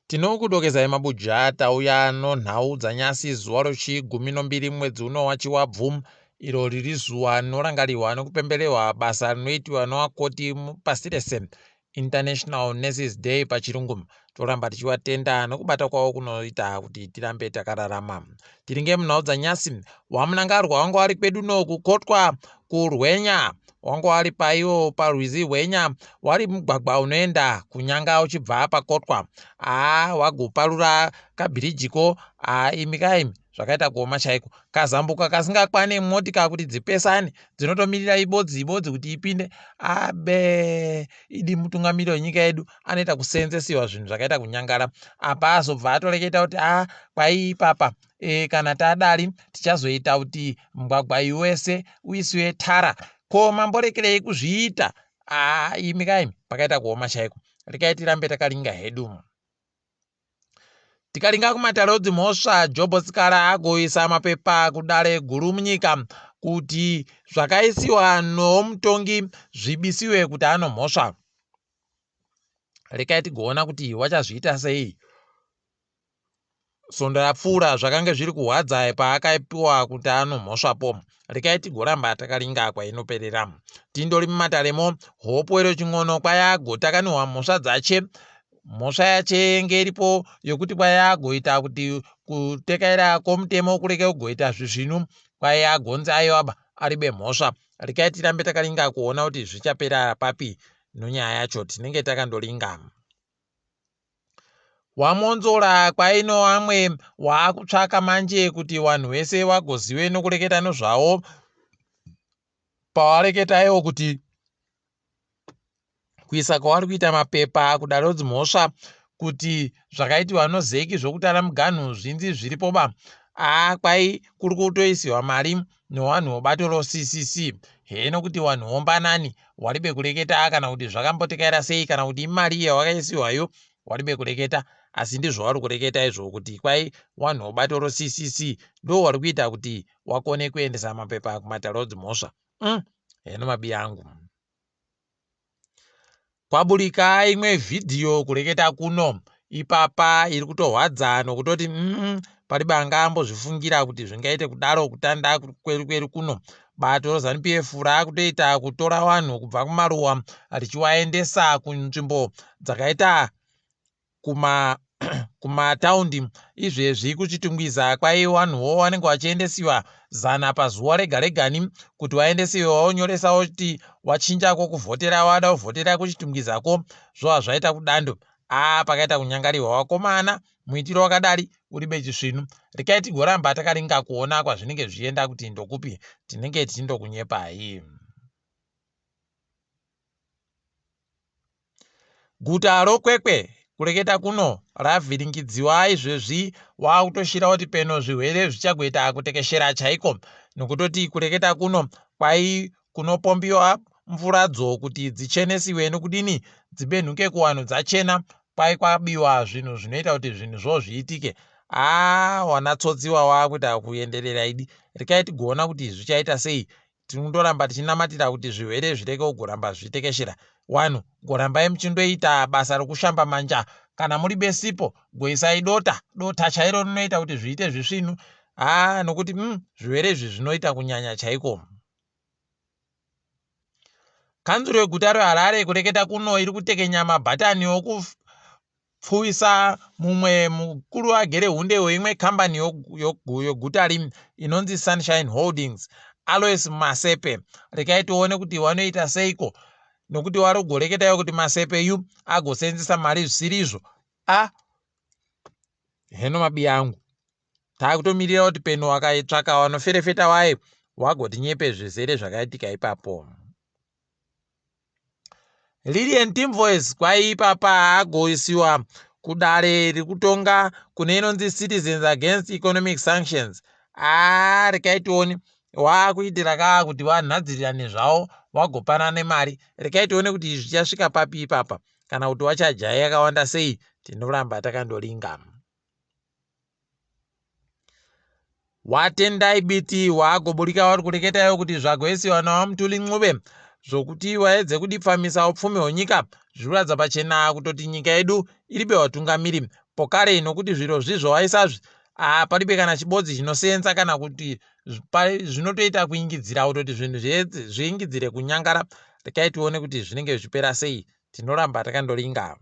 Tinokudokezai mabuja tauya nonhau dzanyasi zuva rochigumi nombiri mwedzi uno waChiwabvu iro riri zuva rinorangarirwa nokupembererwa basa rinoitiwa novakoti pasi rese, International Nurses Day pachirungu. Toramba tichivatenda nokubata kwavo kunoita kuti tirambe takararama. Tiringe munhau dzanyasi, waMnangagwa wanga wari kwedu no kukotwa kurwenya wanga wari paiwo parwizi rwenya wari mugwagwa unoenda kunyanga uchibva pakotwa aa wagoparura kabhirijiko aa imi kaimi zvakaita kuoma chaiko kazambuka kasingakwane motika kuti dzipesane dzinotomirira ibodzi ibodzi kuti ipinde abe idi mutungamiri wenyika yedu anoita kuseenzesiwa zvinhu zvakaita kunyangara apa azobva atoreketa kuti a kwai ipapa e, kana tadari tichazoita kuti mugwagwa uyu wese uisiwe tara ko mamborekerei kuzviita aa imi kaimi pakaita kuoma chaiko rekai tirambe takaringa hedu tikaringa kumatare odzimhosva jobho sikala agoisa mapepa kudare guru munyika kuti zvakaisiwa nomutongi zvibisiwe kuti anomhosva rekai tigoona kuti wachazviita sei Svondo rapfuura zvakange zviri kuhwadza paakaipiwa kuti anomhosvapo. Rekai tigoramba takaringa kwainoperera. Tindori mumataremo, Hopewell Chin'ono kwayagotakanihwa mhosva dzache. Mhosva yache yenge iripo yokuti kwayagoita kuti kutekaira kwomutemo kureke kugoita zvisvinu kwayagonzi aiwaba aribe mhosva. Rekai tirambe takaringa kuona kuti zvichapera papi nonyaya yacho tinenge takandoringa. Wamonzora kwaino amwe waakutsvaka manje kuti wanhu wese wagoziwe nokureketa nozvawo pawareketa iwo kuti kuisa kwawari kuita mapepa kudare dzimhosva kuti zvakaitiwa nozeki zvokutara muganhu zvinzi zviripoba aa kwai kuri kutoisiwa mari newanhu webato roCCC heno kuti wanhu wombanani waribe kureketa kana kuti zvakambotekaira sei kana kuti imari yawakaisiwayo waribe kureketa asi ndizvo wari kureketa izvo kuti kwai wanhu webato roCCC ndo wari kuita kuti wakone kuendesa mapepa kumatare odzimhosva mm, heno mabiya angu Kwaburika imwe vhidhiyo kureketa kuno ipapa iri kutohwadza nokutoti mm, paribe anga ambozvifungira kuti zvingaite kudaro kutanda kweru kweru kuno. Bato reZanu PF raakutoita kutora vanhu kubva kumaruwa richiwaendesa kunzvimbo dzakaita kuma kumataundi izvezvi kuchitungwiza kwai wanhuwo wanenge wachiendesiwa zana pazuva rega regani kuti waendesiwe waonyoresa woti wachinja kwokuvhotera wada kuvhotera kuchitungwizako zvova zvaita kudando aa pakaita kunyangariwa wakomana muitiro wakadari uri bechisvinu rekai tigoramba takaringa kuona kwazvinenge zvichienda kuti ndokupi tinenge tichindokunyepai Guta roKwekwe kureketa kuno ravhiringidziwa izvezvi wakutoshira kuti peno zvirwere zvichagoita kutekeshera chaiko nokutoti kureketa kuno kwai kunopombiwa mvuradzo kuti dzichenesiwe nokudini dzibenhuke kuwanhu dzachena kwai kwabiwa zvinhu zvinoita kuti zvinhu zvo zviitike haa wanatsotsi wawakuita kuenderera idi rekai tigoona kuti zvichaita sei Tinondoramba tichinamatira kuti zvirwere zvirege kugoramba zvichitekeshera. Wanhu gorambai muchindoita basa rokushamba manja. Kana muri besipo goisai dota. Dota chairo rinoita kuti zviite zvisvinu. Haa nokuti umm zvirwere izvi zvinoita kunyanya chaiko. Kanzuru yeguta reHarare kureketa kuno iri kutekenya mabhatani pfuwisa mumwe mukuru agere hunde weimwe kambani yoguta rim inonzi Sunshine Holdings, Alois Masepe. Rekai tione kuti wanoita seiko nokuti wari kugoreketayo kuti Masepe yu agosenzesa mari zvisiri izvo. A heno mabiya angu takutomirira kuti peno wakaitsvaka wanoferefeta waye wagotinyepe zvizere zvakaitika ipapo. Lilian Timvoice kwai ipapa agoisiwa kudare riri kutonga kune inonzi Citizens Against Economic Sanctions. Haa rekai tione waakuitira kaa kuti vanhadzirirane zvavo vagopanane mari. Rekai tione kuti zvichasvika papi ipapa kana kuti wachajaya yakawanda sei tinoramba takandoringa. WaTendai Biti waagoburika wari kureketayo kuti zvagoisiwa naWaMthuli Ncube zvokuti waedze kudipfamisa upfumi hwenyika zviri kuratidza pachena kutoti nyika yedu iribe watungamiri. Pokare nokuti zviro zvizvo waisazvi ah, palibe kana chibodzi chinosenza kana kuti zvinotoita kuingidzira kutoti zvinhu zviingidzire kunyangara. Rekai tione kuti zvinenge zvichipera sei, tinoramba takandoringa.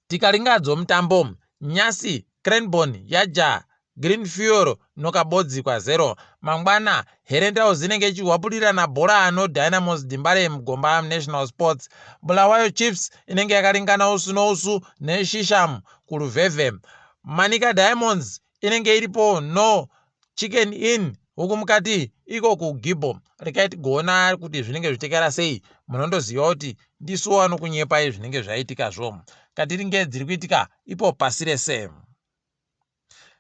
Tikaringadzo mutambo nyasi Cranborne yaja Green Fuel nokabodzi kwazero. Mangwana Herentals inenge ichihwapurirana bhora noDynamos Dembare mugomba National Sports. Bulawayo Chiefs inenge yakaringana usu nousu neShisham kuLuvhevhe. Manica Diamonds inenge iripo no Chicken Inn huku mukati iko kuGibbo. Rekai tigoona kuti zvinenge zvichitekera sei. Munondoziva kuti ndisu wanokunyepai zvinenge zvaitikazvo. Katiringe dziri kuitika ipo pasi rese.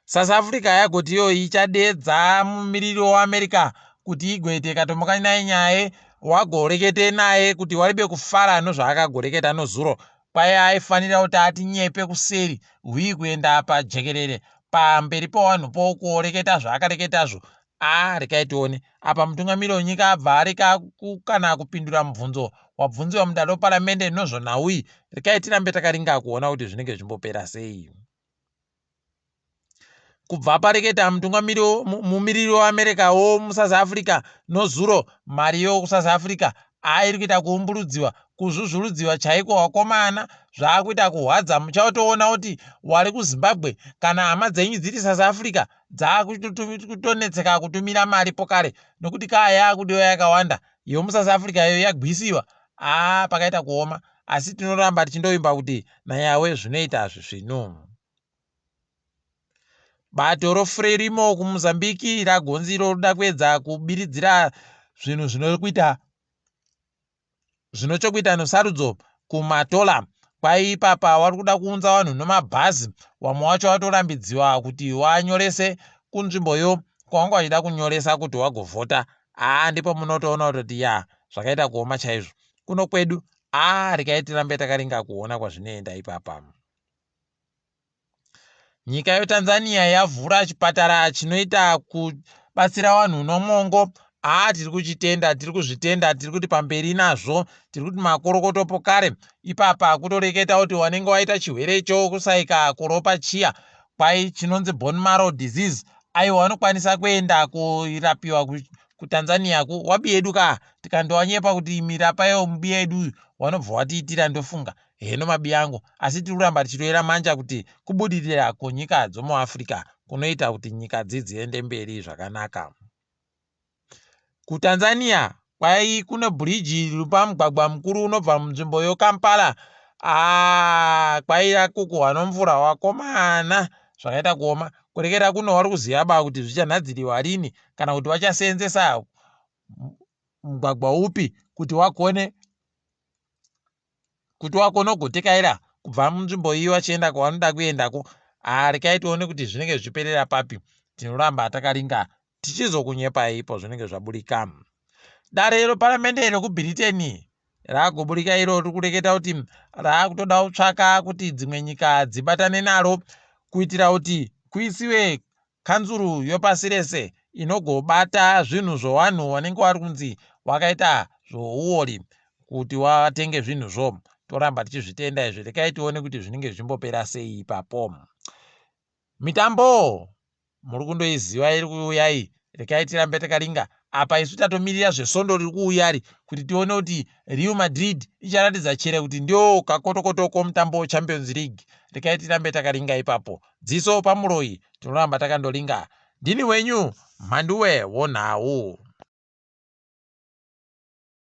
South Africa yagoti iyo ichadeedza mumiriri weAmerica kuti igoite katomoka naye nyaye wagorekete naye kuti waribe kufara nozvaakagoreketa nozuro kwaye aifanira kuti atinyepe kuseri hwii kuenda pajekerere pamberi pewanhu po kuoreketa zvaakareketazvo a rekai tione apa mutungamiri wenyika abva areka kana kupindura mubvunzo wabvunziwa mudare reparamende nozvonhauyi rekai tirambe takaringa kuona kuti zvinenge zvichimbopera sei. Kubva pareketa mutungamiri mumiriri weAmerica womuSouth Africa nozuro mari yokuSouth Africa airi kuita kuumburudziwa kuzvuzvurudziwa chaiko wakomana zvaakuita kuhwadza muchatoona kuti wari kuZimbabwe kana hama dzenyu dziri South Africa dzaakutonetseka kutumira mari pokare nokuti kaa yaakudiwa yakawanda yomuSouth Africa iyo yagwisiwa aa pakaita kuoma asi tinoramba tichindoimba kuti nayawe zvinoita zvisvinu. Bato roFrelimo kuMozambique ragonzi roda kuedza kubiridzira zvinhu zvinokuita zvinochokuita nesarudzo kuMatola. Kwai ipapa wari kuda kuunza vanhu nomabhazi wamwe wacho watorambidziwa kuti wanyorese kunzvimboyo kwawanga wachida kunyoresa kuti wagovhota. Haa ndipo munotoona kutoti ya zvakaita kuoma chaizvo. Kuno kwedu haa rekai tirambe takaringa kuona kwazvinoenda ipapa. Nyika yeTanzania yavhura chipatara chinoita kubatsira vanhu nomwongo. Haa tiri kuchitenda, tiri kuzvitenda, tiri kuti pamberi nazvo, tiri kuti makorokoto pokare. Ipapa kutoreketa kuti wanenge waita chirwere chokusaika kuropa chiya kwai chinonzi bone marrow disease aiwa wanokwanisa kuenda kurapiwa kuTanzania ku wabi yedu ka tikandowanyepa kuti mirapa mubi yedu wanobva watiitira ndofunga heno mabi angu asi tiri kuramba tichitoera manja kuti kubudirira kwenyika dzomuAfrica kunoita kuti nyika dzi dziende mberi zvakanaka. KuTanzania kwai kune bhiriji riri pamugwagwa mukuru unobva munzvimbo yoKampala aa kwai rakukuhwa nomvura wakomana zvakaita kuoma kurekera kuno wari kuziva ba kuti zvichanhadziriwa rini kana kuti vachaseenzesa mugwagwa upi kuti wagone kuti wagone kugotekaira kubva munzvimbo iyi vachienda kwavanoda kuendako. Haa rekai tione kuti zvinenge zvichiperera papi. Tinoramba takaringa tichizokunyepai ipo zvinenge zvaburika. Dare reparamende rekuBritain ragoburika iro riri kureketa kuti raakutoda kutsvaka kuti dzimwe nyika dzibatane naro kuitira kuti kuisiwe kanzuru yopasi rese inogobata zvinhu zvowanhu wanenge wari kunzi wakaita zvouori kuti watenge zvinhuzvo. Toramba tichizvitenda izvi rekai tione kuti zvinenge zvichimbopera sei ipapo. Mitambo muri kundoiziva iri kuuya iyi rekai tirambe takaringa apa isu tatomirira zvesvondo riri kuuyari kuti tione kuti Real Madrid icharatidza chere kuti ndio kakotokoto komutambo weChampions League. Rekai tirambe takaringa ipapo. Dziso pamuroyi tinoramba takandoringa. Ndini wenyu Mhanduwe wonhau.